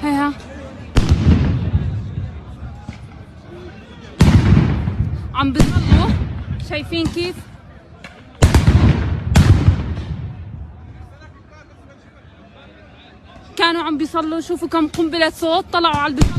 هيها عم بيصلوا، شايفين كيف؟ كانوا عم بيصلوا، شوفوا كم قنبلة صوت طلعوا على بيصلوا.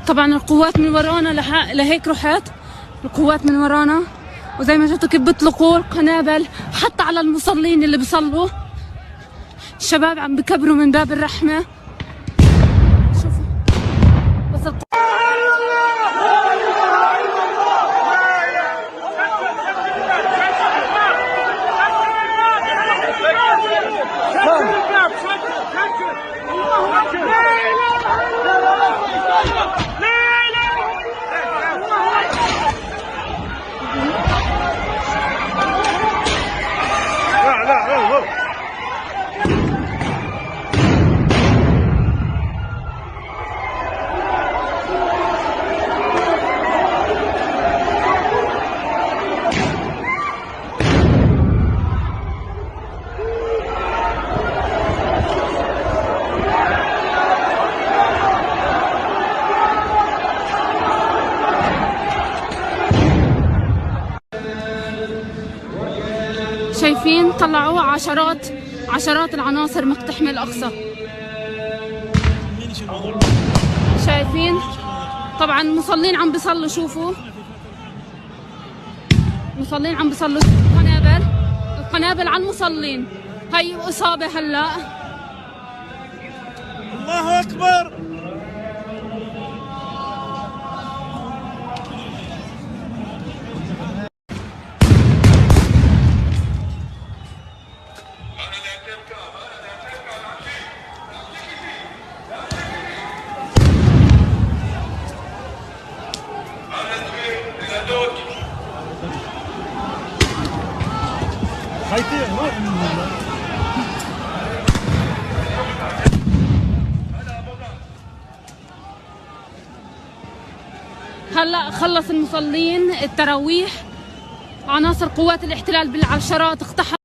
طبعا القوات من ورانا، لهيك رحت القوات من ورانا، وزي ما شفتوا كيف بيطلقوا القنابل حتى على المصلين اللي بيصلوا. الشباب عم بكبروا من باب الرحمة. شوفوا بس شايفين طلعوا عشرات العناصر مقتحمة الأقصى. شايفين طبعا مصلين عم بيصلوا، شوفوا مصلين عم بيصلوا، قنابل، القنابل على المصلين. هي إصابة هلا. الله أكبر. هلا خلص المصلين التراويح، عناصر قوات الاحتلال بالعشرات اقتحموا.